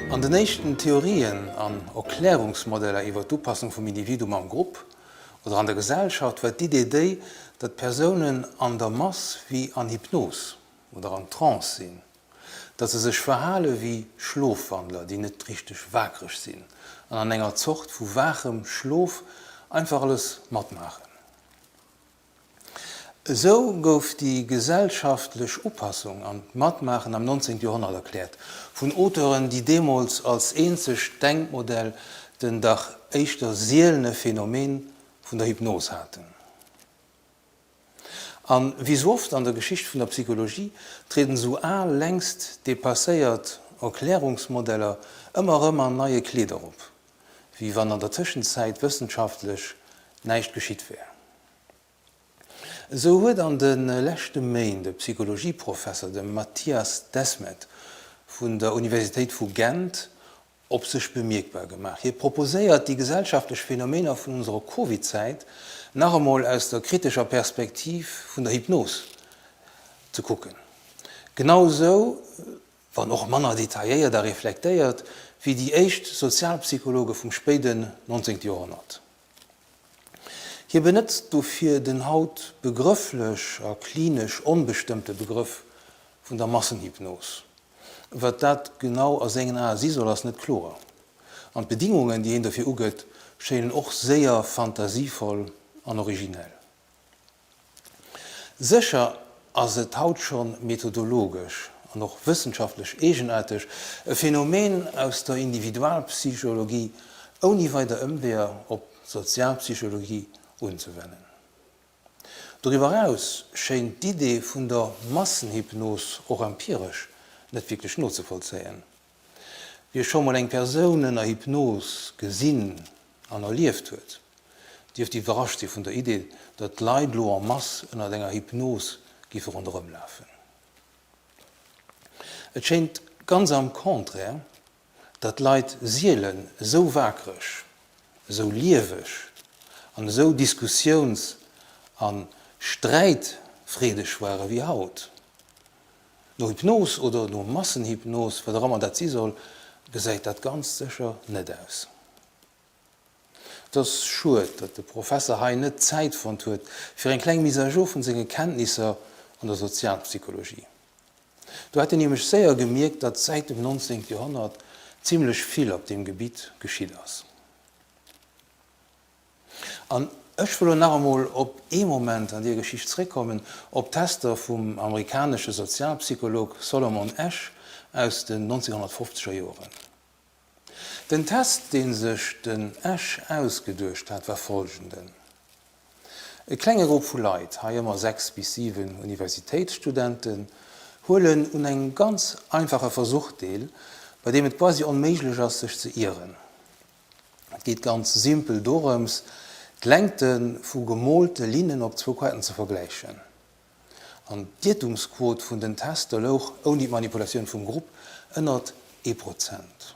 An den éischten Theorien an Erklärungsmodeller iwwer d'Upassung vum Individuum am Grupp oder an der Gesellschaft war d'Idee déi, datt Persounen an der Mass wéi an Hypnos oder an Trance sinn, datt se sech verhale wéi Schlofwandler, déi net richteg wakereg sinn an an enger Zort vu waachem Schlof einfach alles matmaachen. Esou gouf déi gesellschaftlech Upassung an d'Matmaachen am 19. Joerhonnert erkläert, vun Auteuren, déi deemools als eenzegt Denkmodell den dach éischter sielene Phänomen vun der Hypnos haten. A wéi sou oft an der Geschicht vun der Psychologie trieden esou al, längst depasséiert Erklärungsmodeller ëmmer erëm an neie Kleeder op, wéi wann an der Tëschenzäit wëssenschaftlech näischt geschitt wär. Esou huet an de leschte Méint e Psychologieprofesser, de Mathias Desmet vun der Universitéit vu Gent, op sech bemierkbar gemaach. Hie proposéiert, déi gesellschaftlech Phänomener vun onserer Covid-Zäit nach emol aus der kritescher Perspektiv vun der Hypnos ze kucken. Genau esou, wann och manner detailléiert a reflektéiert, wéi déi éischt Sozialpsychologe vum spéiden 19. Joerhonnert. Hie benëtzt dofir den haut begrëfflech a klinesch onbestëmmte Begrëff vun der Massenhypnos. Wat dat genau a sengen Ae si soll, ass net kloer. An d'Bedingungen, déi hien dofir ugëtt, schéinen och séier fantasievoll an originell. Sécher ass et haut schonn methodologesch an och wëssenschaftlech eegenaarteg, e Phänomen aus der Individualpsychologie ouni weider Ëmweeër op d'Sozialpsychologie unzewennen. Doriwwer eraus schéint d'Idee vun der Massenhypnos och empiresch net wierklech nozevollzéien. Wie scho mol eng Persoun ënner Hypnos gesinn an erlieft huet, dierft iwwerrascht si vun der Idee, datt d'Leit lo en masse ënnert enger Hypnos giffe ronderëm lafen. Et schéint ganz am Contraire, datt d'Leit sielen esou wakereg, esou lieweg an esou diskussiouns a sträitfreedeg ware wéi haut. No Hypnos oder no Massenhypnos, wat och ëmmer dat si soll, gesäit dat ganz sécher net aus. Et ass schued, datt de Professer hei net d'Zäit fonnt huet fir eng kleng Mise à jour vun senge Kenntnisser an der Sozialpsychologie. Do hätt en nämlech séier gemierkt, datt säit dem 19. Joerhonnert zimlech vill op deem Gebitt geschitt ass. An ech wëll elo nach emol op ee Moment an deer Geschicht zréckkommen, op d'Tester vum amerikanesche Sozialpsycholog Solomon Asch aus den 1950er Joren. Den Test, dee sech den Asch ausgeduecht hat, war folgenden, E klenge Grupp vu Leit, hei ëmmer 6 bis 7 Universitéitsstudenten, huelen un engem ganz einfache Versuch deel, bei deem et quasi onméiglech ass, sech ze ieren. Et geet ganz simpel dorëms, d'Längte vu gemoolte Linnen op zwou Kaarten ze vergläichen. An d'Iertumsquot vun den Tester louch, ouni d'Manipulatioun vum Grupp, ënnert ee Prozent.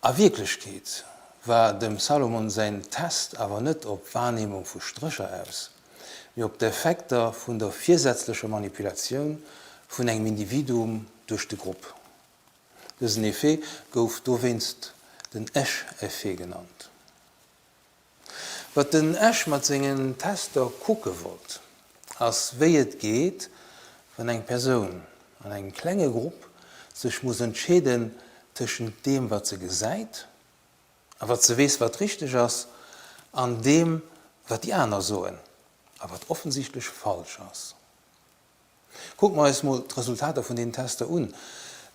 A Wierklechkeet war dem Salomon säin Test awer net op d'Wahrnehmung vu Strécher aus, mee op d'Effekter vun der virsätzlecher Manipulatioun vun engem Individuum duerch de Grupp. Dësen Effet gouf dowéinst den Esch-Effet genannt. Wat den Esch mat sengen Tester kucke wollt, ass wéi et geet, wann eng Persoun an engem klenge Grupp sech muss entscheeden tëschent deem wat se gesäit a wat se weess wat richteg ass, an deem wat déi aner soen a wat offensichtlech falsch ass. Kucke mer eis mol d'Resultater vun deenen Tester un.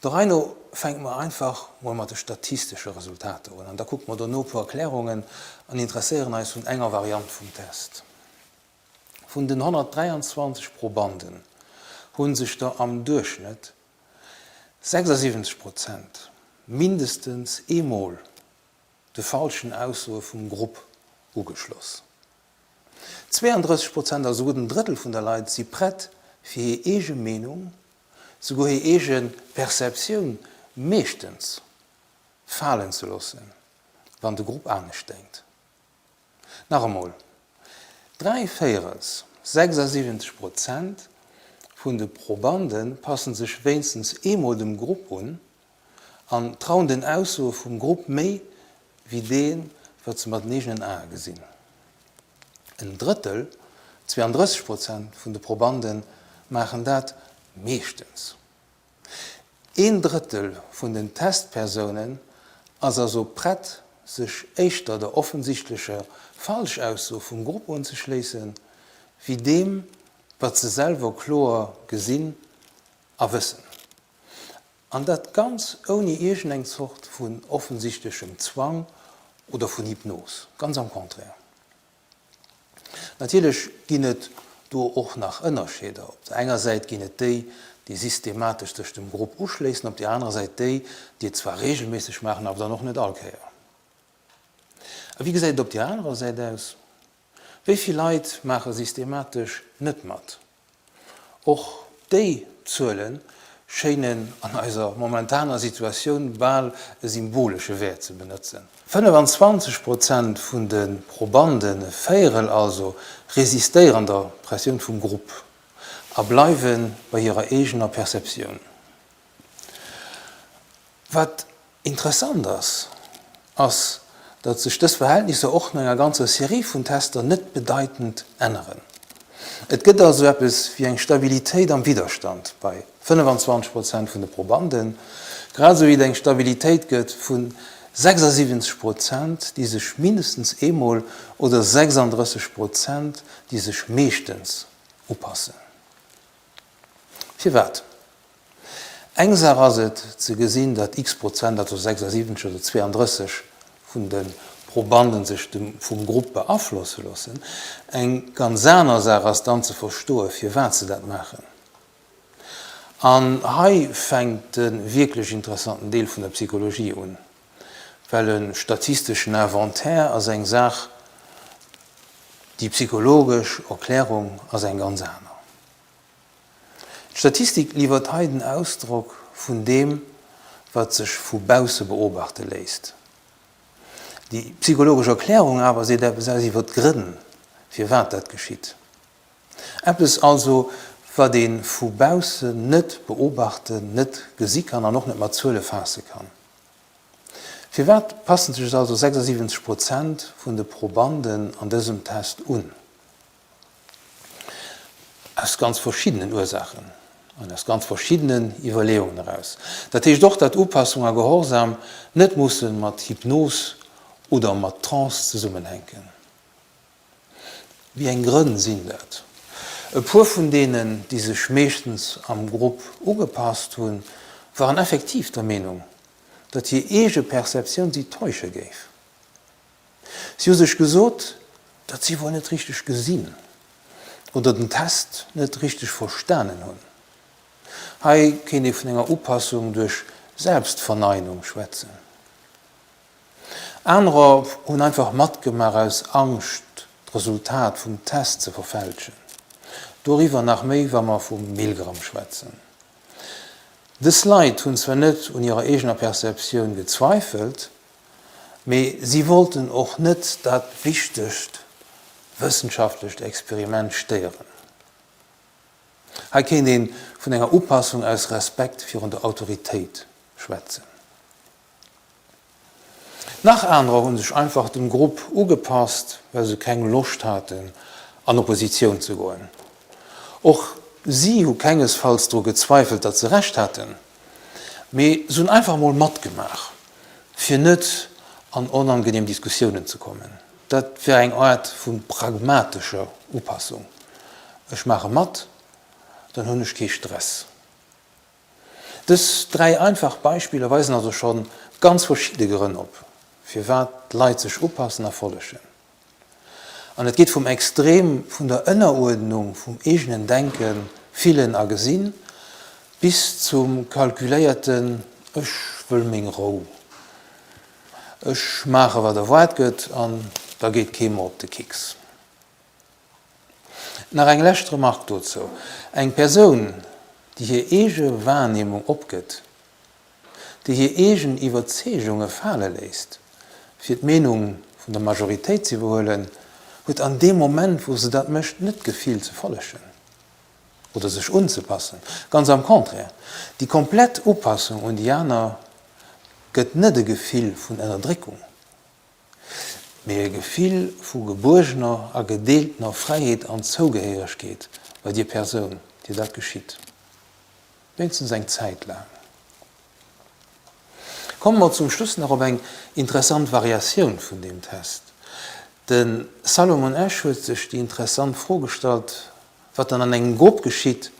Der Rei no fänke mer einfach mol mat de statistesche Resultater un an da kucke mer dono e puer Erklärungen an interesséieren eis vun enger Variant vum Test. Vun den 123 Probanden hu sech der am Duerchschnëtt 76 Prozent mindestens eemol de falschen Aussoe vum Grupp ugeschloss. 32 Prozent, also gutt en Drëttel vun der Leit, si prett fir hir eege Meenung, souguer hir eege Perceptioun meeschtens falen ze loossen, wann de Grupp anescht denkt. Nach emol, Dräivéierels, 76 Prozent, vun de Probande passen sech wéinstens eemol dem Grupp un an trauen den Aussoe vum Grupp méi wéi deem, wat se mat den eegenen Ae gesinn. En Drëttel, 32 Prozent, vun de Probande maachen dat meeschtens. Een Drëttel vun den Testpersounen ass also prett, sech éischter der offensichtlecher Falschausso vum Grupp unzeschléissen, wéi deem, wat se selwer kloer gesinn a wëssen. An dat ganz ouni iergendeng Zort vun offensichtlechem Zwang oder vun Hypnos, ganz am Contraire. Natierlech ginn et do och nach Ënnerscheeder. Op der enger Säit ginn et déi, déi systematesch sech dem Grupp uschléissen, op der anerer Säit déi, déi et zwar reegelméisseg maachen, awer dann och net all Kéier. A wéi gesäit et op der anerer Säit aus? Wéi vill Leit maache systematesch net mat? Och déi Zuele schéinen an eiser momentaner Situatioun bal e symbolesche Wäert ze benëtzen. 25 Prozent vun de Probanden, e Véierel also, resistéieren der Pressioun vum Grupp a bleiwe bei hirer eegener Perceptioun. Wat Interessant ass, ass, datt sech dës Verhältnisser och no enger ganzer Serie vun Tester net bedeitend änneren. Et gëtt also eppes wéi eng Stabilitéit am Widderstand bei 25 Prozent vun de Probanden, grad esou wéi et eng Stabilitéit gëtt vu 76 Prozent, déi sech mindestens eemol oder 36 Prozent, déi sech meeschtens upassen. Firwat? Eng Saach ass et, ze gesinn, datt x-Prozent, also 76 oder 32 vun de Probanden sech vum Grupp beaflosse loossen. Eng ganz aner Saach ass dann ze verstoe firwat se dat maachen. An hei fänkt de wierklech interessanten Deel vun der Psychologie un, well e statisteschen Inventaire ass eng Saach, déi psychologesch Erklärung ass eng ganz aner. D'Statistik liwwert hei den Ausdrock vun deem, wat sech vu bausse beobachte léisst. Déi psychologesch Erklärung awer seet eppes aus iwwer d'Grënn, firwat dat geschitt. Eppes also, wat ee vu baussen net beobachten, net gesi kann an och net mat Zuele faasse kann. Firwat passen sech also 76 Prozent vun de Probanden an dësem Test un? Aus ganz verschiddenen Ursaachen an aus ganz verschiddenen Iwwerleeungen eraus. Dat heescht och, datt Upassung a Gehorsam net musse mat Hypnos oder mat Trance zesummenhänken. Wéi eng Grënn sinn dat? E puer vun deenen, déi sech meeschtens am Grupp ugepasst hunn, waren effektiv der Meenung, datt hir eege Perceptioun si täusche géif. Si hu sech gesot, datt si wuel net richteg gesinn oder den Test net richteg verstanen hunn. Hei kéint ee vun enger Upassung duerch Selbstverneinung schwätzen. Anerer hunn einfach matgemaach aus Angscht, d'Resultat vum Test ze verfälschen. Doriwwer nach méi, wa mer vum Milgram schwätzen. Dës Leit hunn zwar net un hirer eegener Perceptioun gezweifelt, Mee si wollten och net dat wichtegt wëssenschaftlecht Experiment stéieren. Hei kéint ee vun enger Upassung aus Respekt virun der Autoritéit schwätzen. Nach anerer hu sech einfach dem Grupp ugepasst, well se keng Loscht haten, an Oppositioun ze goen. Och si hu kengesfalls dru gezweifelt, datt se Recht hätten, mee se hunn einfach emol matgemaach, fir net an onangenehm Diskussiounen ze kommen. Dat wär eng Aart vu pragmatescher Upassung, Ech maache mat, dann hunn ech kee Stress. Dës 3 einfach Beispiller weisen also scho ganz verschidde Grënn op, firwat d'Leit sech upassen a follegen. An et geet vum Extrem vun der Ënneruerdnung vum eegenen Denken, Fillen a Gesinn bis zum kalkuléierten Ech wëll meng Rou, ech maache wat erwaart gëtt an da geet kee mer op de Kicks. Nach eng lescht Remark dozou, Eng Persoun, déi hir eege Wahrnehmung opgëtt, déi hir eegen Iwwerzeegunge fale léisst, fir d'Meenung vun der Majoritéit z'iwwerhuelen, huet an deem Moment, wou se dat mécht, net d'Gefill ze follegen. Oder sech unzepassen. Ganz am Contraire, déi komplett Upassung un déi aner gëtt net e Gefill vun Ënnerdréckung, mee e Gefill vu gebuergener a gedeeltener Fräiheet an Zougehéieregkeet bei dier Persoun, deer dat geschitt. Wéinstens eng Zäit laang. Komme mer zum Schluss nach op eng interessant Variatioun vun deem Test. De Salomon Asch huet sech déi interessant Fro gestallt, wat dann an engem Grupp geschitt,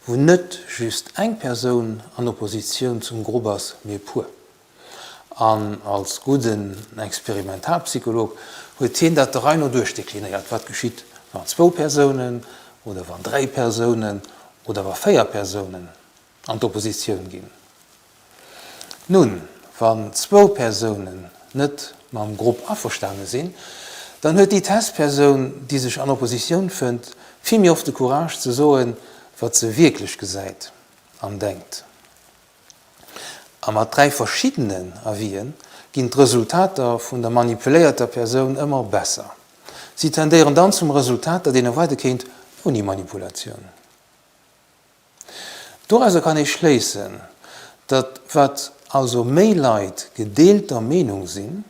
wou net just eng Persoun an Oppositioun zum Grupp ass, mee e puer. An als gudden Experimentalpsycholog huet hien dat der Rei no duerchdeklinéiert, wat geschitt, wann zwou Persounen oder wann dräi Persounen oder wa véier Persounen an d'Oppositioun ginn. Nun, wann zwou Persounen net mam Grupp averstane sinn, dann huet déi Testpersoun, déi sech an Oppositioun fënnt, vill méi oft de Courage ze soen, wat se wierklech gesäit an denkt. A mat 3 verschiddenen Avis'en ginn d'Resultater vun der manipuléierter Persoun ëmmer besser. Si tendéieren dann zum Resultat, dat een erwaarde kéint ouni Manipulatioun. Dorauser kann ee schléissen, datt wat also méi Leit gedeelter Meenung sinn,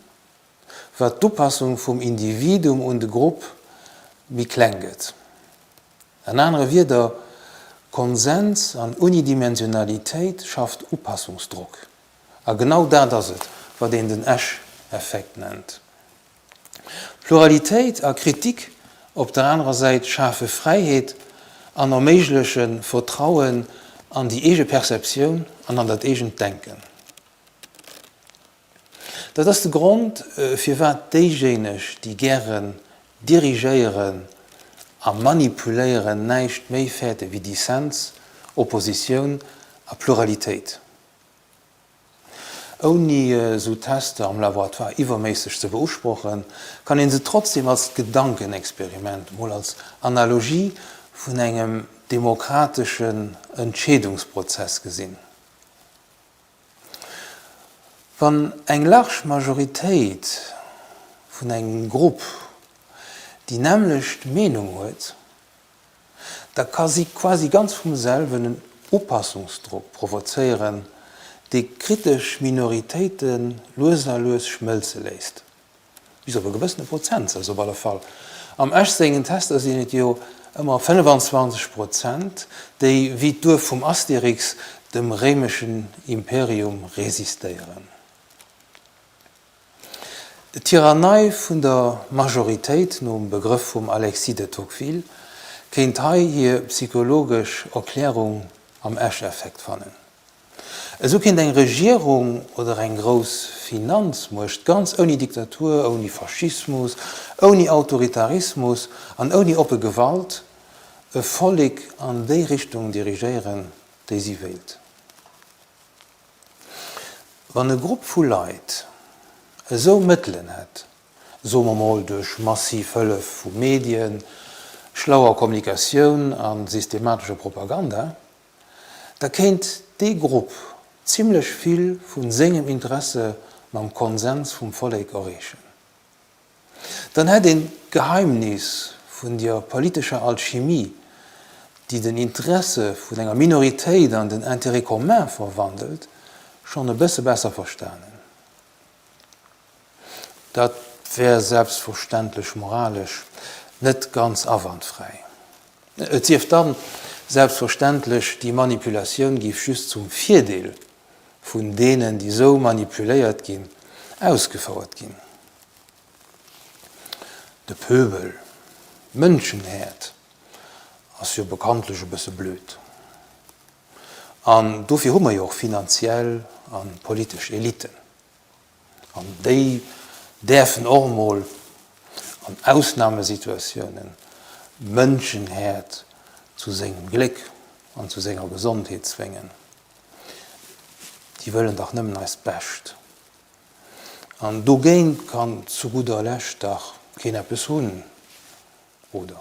wat d'Upassung vum Individuum un de Grupp méi kleng gëtt. An anere Wierder, Konsens an Unidimensionalitéit schafft Upassungsdrock. A genau dat ass et, wat een den Esch-Effekt nennt. Pluralitéit a Kritik op der anerer Säit schafe Fräiheet an erméigleche Vertrauen an déi eege Perceptioun an an dat eegent Denken. Dat ass de Grond, firwat déijéineg, déi gären dirigéieren a manipuléieren, näischt méi fäerte wéi Dissens, Oppositioun a Pluralitéit. Ouni esou Tester am Laboratoire iwwerméisseg ze beusprochen, kann een se trotzdem als Gedankenexperiment, mol als Analogie vun engem demokrateschen Entscheedungsprozess gesinn. Wann eng large Majoritéit vun engem Grupp déi nämmlecht Meenung huet, da ka si quasi ganz vum selwen en Upassungsdrock provozéieren, dee kritesch Minoritéite lues a lues schmëlze léisst. Bis op e gewëssene Prozentsaz op alle Fall. Am Esch sengen Tester sinn et jo ëmmer 25 Prozent, déi wéi d'Duerf vum Astérix dem réimeschen Imperium resistéieren. D'Tyrannei vun der Majoritéit, nom Begrëff vum Alexis de Tocqueville, kéint hei hir psychologesch Erklärung am Esch-Effekt fannen. Esou kéint eng Regierung oder eng grouss Finanzmuecht ganz ouni Diktatur, ouni Faschismus, ouni Autoritarismus an ouni oppe Gewalt e Vollek an déi Richtung dirigéieren, déi si wéilt. Wann e Grupp vu Leit esou Mëttelen hätt, soe mer mol duerch massiv Hëllef vu Medien, schlauer Kommunikatioun a systematescher Propaganda, da kéint dee Grupp zimlech vill vu sengem Interesse mam Konsens vum Vollek erreechen. Dann hätt een d'Geheimnis vun dier politescher Alchimie, déi den Interesse vun enger Minoritéit an den Intérêt commun verwandelt, schonn e bësse besser verstanen. Dat wär selbstverständlech moralesch net ganz awandfräi. Et sief dann, selbstverständlech, déi Manipulatioun géif just zum Virdeel vun deenen, déi esou manipuléiert ginn, ausgefouert ginn. De Pöbel, d'Mënschenhäerd, ass jo bekanntlech e bësse blöd. An dofir hu mer jo och finanziell a politesch Eliten. An déi däerfen och emol an Ausnamesituatiounen d'Mënschenhäerd zu sengem Gléck an zu senger Gesondheet zwéngen. Déi wëllen dach nëmmen eist Bescht. An dogéint kann zu gudder Lescht dach keen eppes hunn, oder?